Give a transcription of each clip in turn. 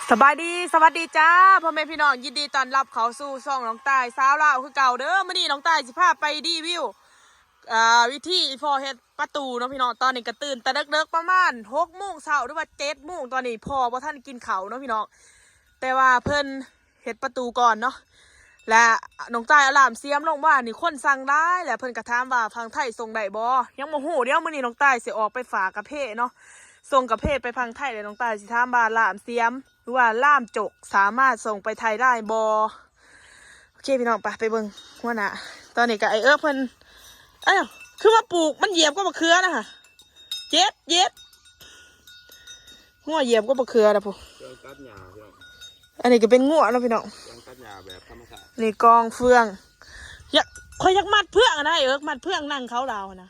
ສະບາຍດີ ສະຫວັດດີຈ້າ ພໍ່ແມ່ພີ່ນ້ອງ ຍິນດີຕ້ອນຮັບເຂົ້າສູ່ຊ່ອງນ້ອງຕ່າຍສາວລາວຄືເກົ່າເດີ. ມື້ນີ້ນ້ອງຕ່າຍຊິພາໄປຣີວິວ ອ່າ ວິທີອີ່ພໍ່ເຮັດປະຕູເນາະພີ່ນ້ອງ. ຕອນນີ້ກໍຕື່ນແຕ່ເດິກໆ ປະມານຫົກໂມງເຊົ້າ ຫຼືວ່າເຈັດໂມງ. ຕອນນີ້ພໍ່ບໍ່ທັນກິນເຂົ້າເນາະພີ່ນ້ອງ ແຕ່ວ່າເພິ່ນ ເຮັດປະຕູກ່ອນເນາະ ແລະ ນ້ອງຕ່າຍເອົາລ່າມສຽມລົງວານນີ້ ຄົນສັ່ງຫຼາຍ ແລະ ເພິ່ນກໍຖາມວ່າຝັ່ງໄທສົ່ງໄດ້ບໍ່? ຍັງບໍ່ຮູ້. ດຽວມື້ນີ້ນ້ອງຕ່າຍຊິອອກໄປຝາກກາເຟເນາະ ສົ່ງກາເຟໄປຝັ່ງໄທ ແລ້ວນ້ອງຕ່າຍຊິຖາມວ່າລ່າມສຽມ ຫຼືວ່າລ່າມຈົກ ສາມາດສົ່ງໄປໄທໄດ້ບໍ່? ໂອເຄພີ່ນ້ອງ ໄປ ໄປເບິ່ງຫົວໜ້າ. ຕອນນີ້ກໍໄອ້ເອິກເພິ່ນ ອ້າວ ຄືວ່າປູກ ມັນຢຽບກັບບັກເຂືອນະຫະ. ເຈັບ ເຈັບ ງົວຢຽບກັບບັກເຂືອນະພຸ້ນ. ເຄື່ອງຕັດຫຍ້າພີ່ນ້ອງ ອັນນີ້ກໍເປັນງົວເນາະພີ່ນ້ອງ ເຄື່ອງຕັດຫຍ້າແບບທຳມະຊາດ. ນີ້ກອງເຟືອງ ຢາກ ຂ້ອຍຢາກມັດເຟືອງຫັ້ນນະ ເອິກ ມັດເຟືອງນັ່ງເຂົາລາວຫັ້ນນະ.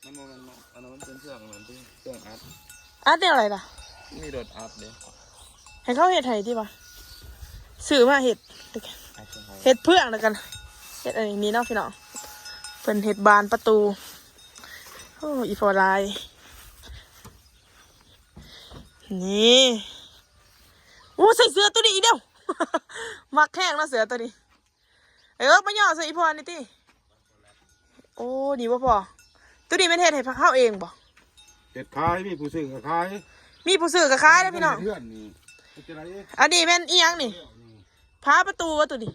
ມັນບໍ່ແມ່ນເນາະ ອັນນັ້ນມັນເປັນເຟືອງ ມັນເປັນເຟືອງອັດ. ອັດແນວໃດລະ? ມີລົດອັດເດ້ ໃຫ້ເຂົາເຮັດໃຫ້ຕິວະ ຊື້ມາເຮັດ ອັດໃຫ້ເຮົາ ເຮັດເຟືອງແລ້ວກັນ ເຮັດອັນນີ້ເນາະພີ່ນ້ອງ ເພິ່ນເຮັດບານປະຕູ. ໂອ້ ອີ່ພໍ່ຫຼາຍ ນີ້ ໂອ້ ໃສ່ເສື້ອໂຕນີ້ອີກແລ້ວ ມັກແຮງເນາະເສື້ອໂຕນີ້. ເອີ ມາຫຍໍ້ໃສ່ອີ່ພໍ່ນີ້ຕິ. ໂອ້ ນີ້ບໍ່ພໍ ໂຕນີ້ແມ່ນເຮັດໃຫ້ເຮົາເອງບໍ່? ເຮັດຂາຍ ມີຜູ້ຊື້ກໍຂາຍ ມີຜູ້ຊື້ກໍຂາຍເດ້ພີ່ນ້ອງ. ເຮືອນນີ້ ເຮັດຈັ່ງໃດ? ອັນນີ້ແມ່ນອີ່ຫຍັງນີ້? ຝາປະຕູບໍ່ໂຕນີ້?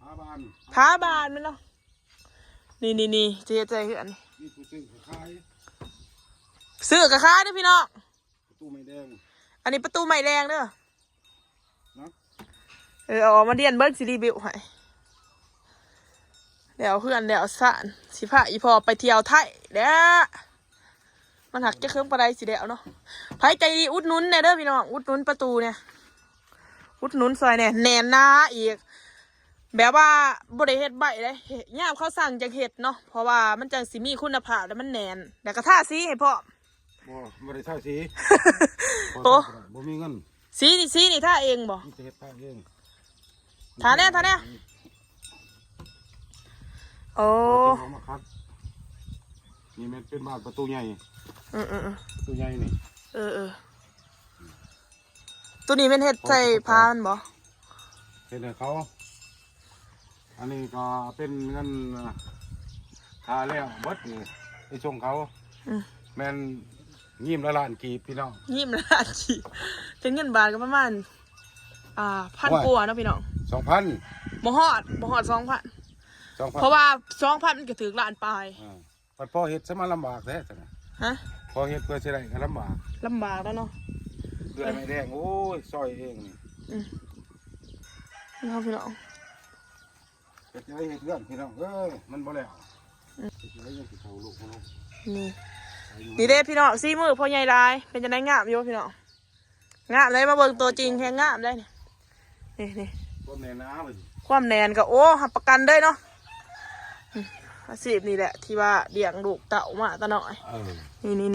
ຝາບານ ຝາບານແມ່ນເນາະ. ນີ້ໆໆ ຈະເຮັດໃສ່ເຮືອນ ມີຜູ້ຊື້ກໍຂາຍ ຊື້ກໍຂາຍເດ້ພີ່ນ້ອງ. ປະຕູໄມ້ແດງ ອັນນີ້ປະຕູໄມ້ແດງເດີ ເນາະ. ເອີ ເອົາອອກມາລຽນເບິ່ງ ຊິຣີວິວໃຫ້. ແລ້ວເຮືອນແລ້ວຊານ ຊິພາອີ່ພໍ່ໄປທ່ຽວໄທແລ້ວ. ມັນຫາກຈະເຄິ່ງປານໃດຊິແລ້ວເນາະ. ໃຜໃຈດີອຸດໜູນແດ່ເດີພີ່ນ້ອງ ອຸດໜູນປະຕູແດ່ ອຸດໜູນຊ່ອຍແດ່ ແໜ້ນໜາອີກ. ແບບວ່າບໍ່ໄດ້ເຮັດໃບເດ້ ຍາມເຂົາສັ່ງຈັ່ງເຮັດເນາະ ເພາະວ່າມັນຈັ່ງຊິມີຄຸນນະພາບ ແລ້ວມັນແໜ້ນ ແລ້ວກໍທາສີໃຫ້ພ້ອມ. ບໍ່ ບໍ່ໄດ້ທາສີ ໂອ້ ບໍ່ມີເງິນ. ສີນີ້ ສີນີ້ທາເອງບໍ່? ມີແຕ່ເຮັດທາເອງ. ທາແດ່ ທາແດ່. ໂອ້ ເອົາມາຂັດ. ນີ້ແມ່ນເປັນບານປະຕູໃຫຍ່. ເອີໆໆ ປະຕູໃຫຍ່ນີ້. ເອີໆ ໂຕນີ້ແມ່ນເຮັດໃສ່ຜ້າມັນບໍ່? ເຮັດໃຫ້ເຂົາ. ອັນນີ້ກໍເປັນເງິນ ອ່າ ຄ່າແລ້ວເບິດນີ້ ໄປສົ່ງເຂົາ. ອືມ ແມ່ນຍິ້ມລະລ້ານກີບພີ່ນ້ອງ ຍິ້ມລະລ້ານກີບ. ເປັນເງິນບາດກໍປະມານ ອ່າ ພັນກວ່າເນາະພີ່ນ້ອງ. ສອງພັນ ບໍ່ຮອດ ບໍ່ຮອດສອງພັນ. ສອງພັນ ເພາະວ່າສອງພັນມັນກໍຖືກລ້ານປາຍ. ອ່າ ບັດພໍເຮັດຊະມາລຳບາກແທ້ຊັ້ນນະ. ຮະ? ພໍເຮັດເພື່ອຊິໄດ້ກໍລຳບາກ ລຳບາກແລ້ວເນາະ. ເລື່ອຍໄມ້ແດງ ໂອ້ຍ ຊອຍເອງນີ້. ອືມ ເນາະພີ່ນ້ອງ ເຮັດຈັ່ງໃດເຮັດເຮືອນພີ່ນ້ອງເອີຍ ມັນບໍ່ແລ້ວ. ອືມ ເຮັດຈັ່ງໃດຍັງຊິເຂົ້າລູກເຮົາເນາະ. ນີ້ ນີ້ເດ້ພີ່ນ້ອງ ສີມືພໍ່ໃຫຍ່ຫຼາຍ. ເປັນຈັ່ງໃດ ງາມຢູ່ບໍ່ພີ່ນ້ອງ? ງາມເລີຍ ມາເບິ່ງຕົວຈິງແຮງງາມເລີຍນີ້. ນີ້ໆ ຄວາມແໜ້ນໜາເວີຍ ຄວາມແໜ້ນກໍ ໂອ້ ຮັບປະກັນເລີຍເນາະ. ອືມ ອາຊີບນີ້ແຫຼະທີ່ວ່າລ້ຽງລູກເຕົ້າມາແຕ່ນ້ອຍ. ເອີ ນີ້ໆໆໆ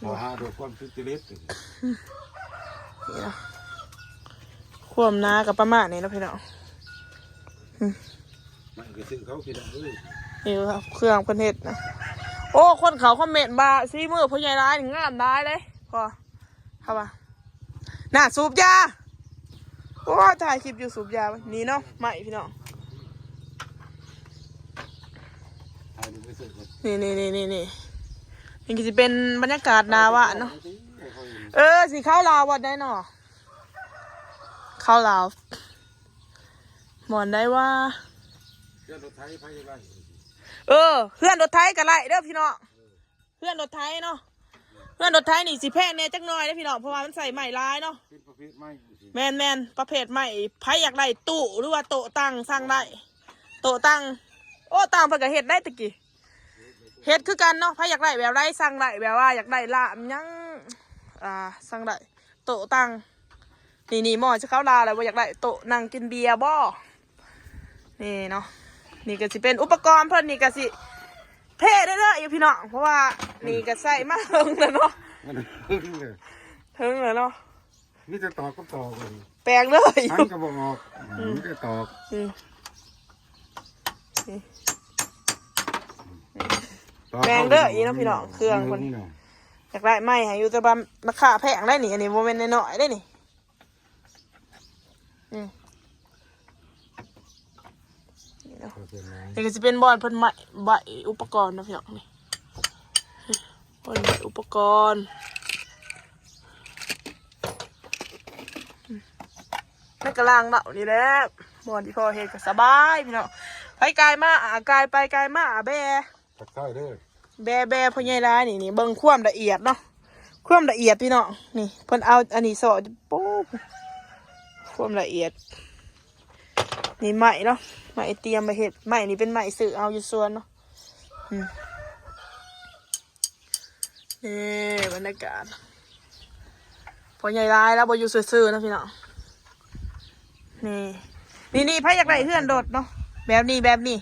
ເຮົາຫາດ້ວຍຄວາມສຸດຈະລິດ. ນີ້ເນາະ ຄວາມໜາກໍປະມານນີ້ເນາະພີ່ນ້ອງ. ອືມ ມັນກໍຊື້ເຂົາພີ່ນ້ອງເອີຍ. ນີ້ເຄື່ອງເພິ່ນເຮັດນະ. ໂອ້ ຄົນເຂົ້າຄອມເມັນວ່າສີມືພໍ່ໃຫຍ່ຫຼາຍ ງາມຫຼາຍເດ້ ພໍ ເຂົາວ່າ ໜ້າສູບຢາ. ໂອ້ ຖ່າຍຄລິບຢູ່ສູບຢາ. ນີ້ເນາະ ໄມ້ພີ່ນ້ອງ ນີ້ໆໆໆ ນີ້ກໍຊິເປັນບັນຍາກາດໜ້າບ້ານເນາະ. ເອີ ຊິເຂົ້າລາວບ່ອນໃດເນາະ? ເຂົ້າລາວບ່ອນໃດວະ? ເຮືອນລົດໄຖ ໃຜຢາກໄດ້? ເອີ ເຮືອນລົດໄຖກໍໄດ້ເດີພີ່ນ້ອງ. ເຮືອນລົດໄຖເນາະ ເຮືອນລົດໄຖນີ້ຊິແພງແດ່ຈັກໜ້ອຍເດ້ພີ່ນ້ອງ ເພາະວ່າມັນໃຊ້ໄມ້ຫຼາຍເນາະ. ເປັນປະເພດໄມ້. ແມ່ນໆ ປະເພດໄມ້. ໃຜຢາກໄດ້ຕູ້ ຫຼືວ່າໂຕະຕັ່ງ ສັ່ງໄດ້. ໂຕະຕັ່ງ ໂອ້ ຕັ່ງເພິ່ນກໍເຮັດໄດ້ຕະກີ້ ເຮັດຄືກັນເນາະ. ໃຜຢາກໄດ້ແບບໃດ ສັ່ງໄດ້ ແບບວ່າຢາກໄດ້ລາມຫຍັງ ອ່າ ສັ່ງໄດ້. ໂຕະຕັ່ງ ນີ້ໆ ໝໍ້ຈະເຂົ້າລາວແລ້ວ ບໍ່ຢາກໄດ້ໂຕະນັ່ງກິນເບຍບໍ່? ນີ້ເນາະ ນີ້ກໍຊິເປັນອຸປະກອນເພິ່ນ. ນີ້ກໍຊິເພເລື້ອຍໆຢູ່ພີ່ນ້ອງ ເພາະວ່ານີ້ກໍໃຊ້ມາເຖິງແລ້ວເນາະ ມັນເຖິງແລ້ວ ເຖິງແລ້ວເນາະ. ມີແຕ່ຕອກກັບຕອກເລີຍ ແປງເລີຍ ຫັນກໍບໍ່ອອກ. ອືມ ມີແຕ່ຕອກ. ອືມ ນີ້ ຕອກ ແປງເລີຍເນາະພີ່ນ້ອງ. ເຄື່ອງເພິ່ນ ຢາກໄດ້ໃໝ່ໃຫ້ຢູ່ ແຕ່ວ່າລາຄາແພງໄດ໋ນີ້ ອັນນີ້ບໍ່ແມ່ນນ້ອຍໆໄດ໋ນີ້. ນີ້ ນີ້ເນາະ ໂອເຄນະ ນີ້ກໍຊິເປັນບ່ອນເພິ່ນໄໝ້ ໄໝ້ອຸປະກອນເນາະພີ່ນ້ອງ ນີ້ ເພິ່ນໄໝ້ອຸປະກອນ ໃນກະລາງເນາະ ນີ້ແຫຼະ ບ່ອນທີ່ພໍ່ເຮັດກໍສະບາຍພີ່ນ້ອງ ໃຜກາຍມາ ອາ ກາຍໄປກາຍມາ ອາ ແບ ທັກທາຍເດີ ແບ ແບ ພໍ່ໃຫຍ່ຫຼາຍ ນີ້ ນີ້ ເບິ່ງຄວາມລະອຽດເນາະ ຄວາມລະອຽດພີ່ນ້ອງ ນີ້ ເພິ່ນເອົາອັນນີ້ຊອກ ໂອ້ ຄວາມລະອຽດ ນີ້ໄມ້ເນາະ ໄມ້ຕຽມໄວ້ເຮັດ ໄມ້ນີ້ເປັນໄມ້ຊື້ເອົາຢູ່ສວນເນາະ ອືມ ນີ້ບັນຍາກາດ ພໍ່ໃຫຍ່ຫຼາຍລາວບໍ່ຢູ່ຊື່ໆເນາະພີ່ນ້ອງ ນີ້ ນີ້ໆ ໃຜຢາກໄດ້ເຮືອນໂດດເນາະ ແບບນີ້ ແບບນີ້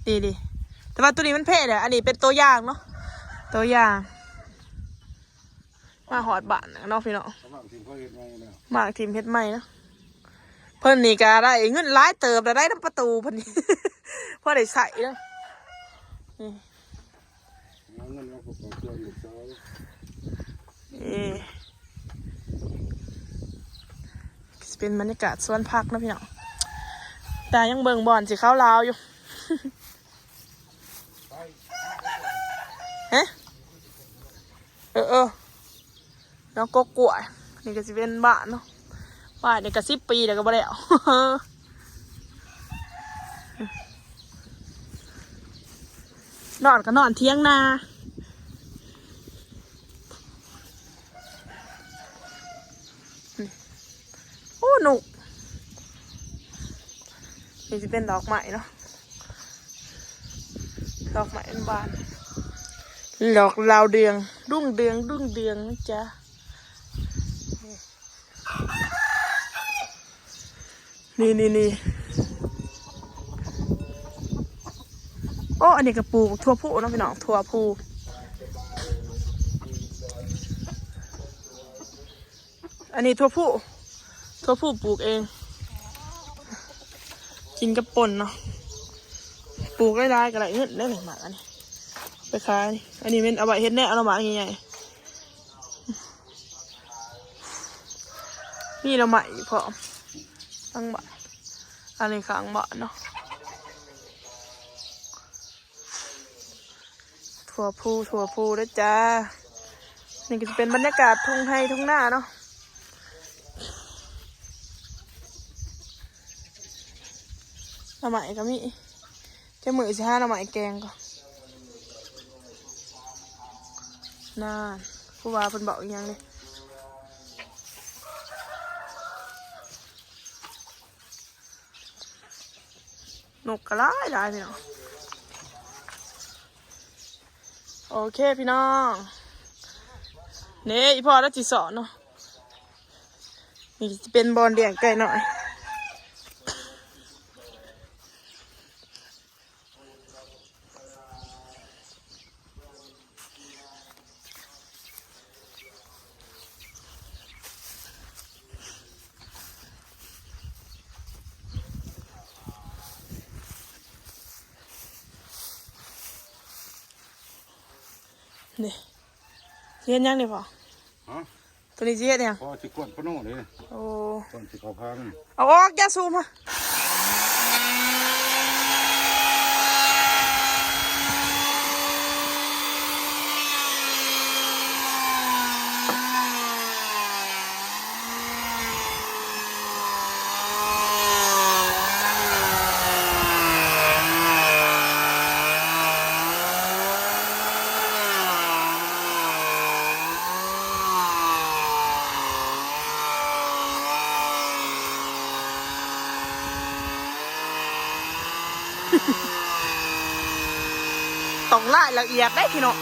ນີ້ໆ ແຕ່ວ່າໂຕນີ້ມັນເພແຫຼະ ອັນນີ້ເປັນຕົວຢ່າງເນາະ ຕົວຢ່າງ ມາຮອດບ້ານເນາະພີ່ນ້ອງ ມາທີມເຮັດໃໝ່ເນາະ ເພິ່ນນີ້ກໍໄດ້ເງິນຫຼາຍເຕີບແລ້ວ ໄດ້ນຳປະຕູເພິ່ນນີ້ ພໍໄດ້ໃຊ້ເນາະ ນີ້ ເອົາເງິນມາປະກອບສ່ວນລູກສາວ ເອີ ຊິເປັນບັນຍາກາດສວນຜັກເນາະພີ່ນ້ອງ ແຕ່ຍັງເບິ່ງບ່ອນຊິເຂົ້າລາວຢູ່ ຮະ ເອີໆ ເນາະ ກົກກ້ວຍ ນີ້ກໍຊິເປັນບ້ານເນາະ ບ້ານນີ້ກໍສິບປີແລ້ວກໍບໍ່ແລ້ວ ນອນກໍນອນຖຽງນາ ນີ້ ໂອ້ ນົກ ນີ້ຊິເປັນດອກໄມ້ເນາະ ດອກໄມ້ບານ ດອກດາວເຮືອງ ຮຸ່ງເຮືອງ ຮຸ່ງເຮືອງນະຈ໊ະ ນີ້ໆໆ ໂອ້ ອັນນີ້ກໍປູກຖົ່ວພູເນາະພີ່ນ້ອງ ຖົ່ວພູ ອັນນີ້ຖົ່ວພູ ຖົ່ວພູປູກເອງ ກິນກັບປົ່ນເນາະ ປູກຫຼາຍໆກໍໄດ້ເງິນເດ້ນີ້ ໝາກອັນນີ້ ໄປຂາຍ ອັນນີ້ແມ່ນເອົາໄວ້ເຮັດແນວເອົາໝາກໃຫຍ່ໆ ມີໜໍ່ໄມ້ອີກພ້ອມ ຫຼັງບ້ານ ອັນນີ້ຂ້າງບ້ານເນາະ ຖົ່ວພູ ຖົ່ວພູເດີຈ້າ ນີ້ກໍຈະເປັນບັນຍາກາດທົ່ງໄຮ່ທົ່ງນາເນາະ ໜໍ່ໄມ້ກໍມີ ຈັກມື້ຊິຫາໜໍ່ໄມ້ແກງກ່ອນ ນັ້ນ ຜູ້ວ່າເພິ່ນເວົ້າອີ່ຫຍັງນີ້ ນົກກໍຫຼາຍໆ ພີ່ນ້ອງ ໂອເຄພີ່ນ້ອງ ນີ້ອີ່ພໍ່ລາວຊິສອນເນາະ ນີ້ຈະເປັນບ່ອນລ້ຽງໄກ່ນ້ອຍ ນີ້ ຊິເຮັດຫຍັງນີ້ພໍ່? ຮະ? ໂຕນີ້ຊິເຮັດຫຍັງ? ພໍຊິກວດປະໂນເດ້. ໂອ້ ກ່ອນຊິເຂົ້າພັງ. ເອົາອອກ ຢ່າສູບມາ. ຕ້ອງລາຍລະອຽດເດ້ພີ່ນ້ອງ.